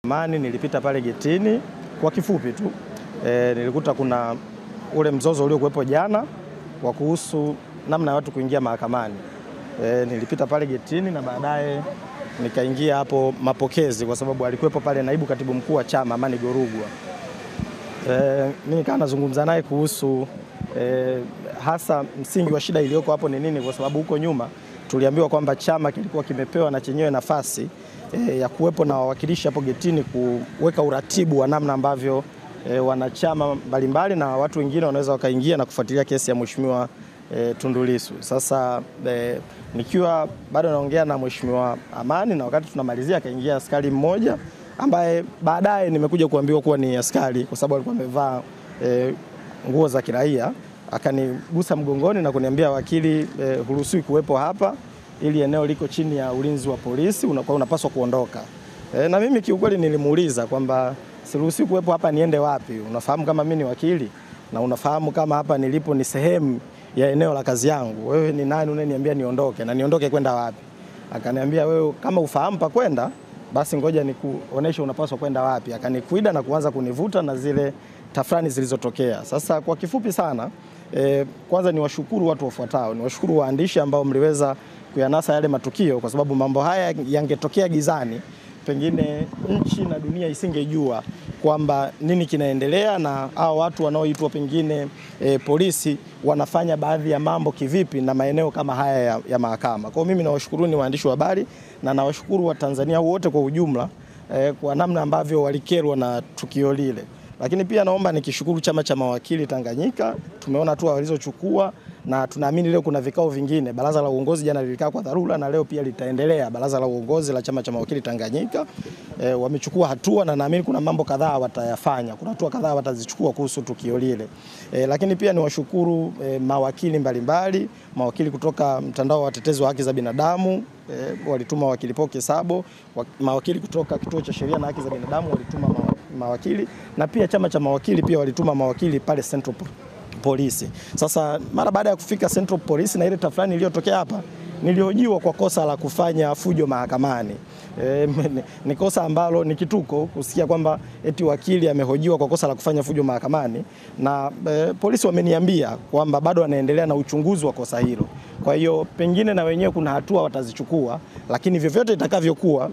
Mani nilipita pale getini kwa kifupi tu. Nilikuta kuna ule mzozo uliokuwepo jana wa kuhusu namna ya watu kuingia mahakamani. Nilipita pale getini na baadaye nikaingia hapo mapokezi kwa sababu alikuwepo pale naibu katibu mkuu wa chama Amani Gorugwa. Mimi nikawa nazungumza naye kuhusu hasa msingi wa shida iliyoko hapo ni nini, kwa sababu huko nyuma tuliambiwa kwamba chama kilikuwa kimepewa na chenyewe nafasi ya kuwepo na wawakilishi hapo getini kuweka uratibu wa namna ambavyo wanachama mbalimbali na watu wengine wanaweza wakaingia na kufuatilia kesi ya Mheshimiwa Tundu Lissu. Sasa nikiwa bado naongea na Mheshimiwa Amani na wakati tunamalizia akaingia askari mmoja ambaye baadaye nimekuja kuambiwa kuwa ni askari kwa sababu alikuwa amevaa nguo za kiraia. Akanigusa mgongoni na kuniambia, wakili, huruhusiwi kuwepo hapa, ili eneo liko chini ya ulinzi wa polisi, unapaswa kuondoka. Na mimi kiukweli nilimuuliza kwamba siruhusiwi kuwepo hapa, niende wapi? Unafahamu kama mimi ni wakili na unafahamu kama hapa nilipo ni sehemu ya eneo la kazi yangu. Wewe ni nani unaniambia niondoke na niondoke kwenda wapi? Akaniambia, wewe kama ufahamu pa kwenda basi ngoja nikuoneshe unapaswa kwenda wapi. Akanikuida na kuanza kunivuta na zile tafrani zilizotokea. Sasa kwa kifupi sana, kwanza niwashukuru watu wafuatao. Niwashukuru waandishi ambao mliweza kuyanasa yale matukio, kwa sababu mambo haya yangetokea gizani, pengine nchi na dunia isingejua kwamba nini kinaendelea na hao watu wanaoitwa pengine polisi wanafanya baadhi ya mambo kivipi na maeneo kama haya ya mahakama. Kwa mimi nawashukuruni waandishi wa habari na nawashukuru wa Tanzania wote kwa ujumla kwa namna ambavyo walikerwa na tukio lile. Lakini pia naomba nikishukuru Chama cha Mawakili Tanganyika, tumeona hatua walizochukua na tunaamini leo kuna vikao vingine. Baraza la uongozi jana lilikaa kwa dharura na leo pia litaendelea. Baraza la uongozi la Chama cha Mawakili Tanganyika wamechukua hatua na naamini kuna mambo kadhaa watayafanya. Kuna hatua kadhaa watazichukua kuhusu tukio lile. Lakini pia niwashukuru mawakili mbalimbali, mawakili kutoka mtandao wa watetezi wa haki za binadamu, walituma wakili Poke Sabo, mawakili kutoka Kituo cha Sheria na Haki za Binadamu walituma mawakili, na pia Chama cha Mawakili pia walituma mawakili pale Central Polisi. Sasa mara baada ya kufika Central Polisi na ile tafrani iliyotokea hapa, nilihojiwa kwa kosa la kufanya fujo mahakamani. Ni kosa ambalo ni kituko kusikia kwamba eti wakili amehojiwa kwa kosa la kufanya fujo mahakamani, na polisi wameniambia kwamba bado wanaendelea na uchunguzi wa kosa hilo. Kwa hiyo pengine na wenyewe kuna hatua watazichukua, lakini vyovyote itakavyokuwa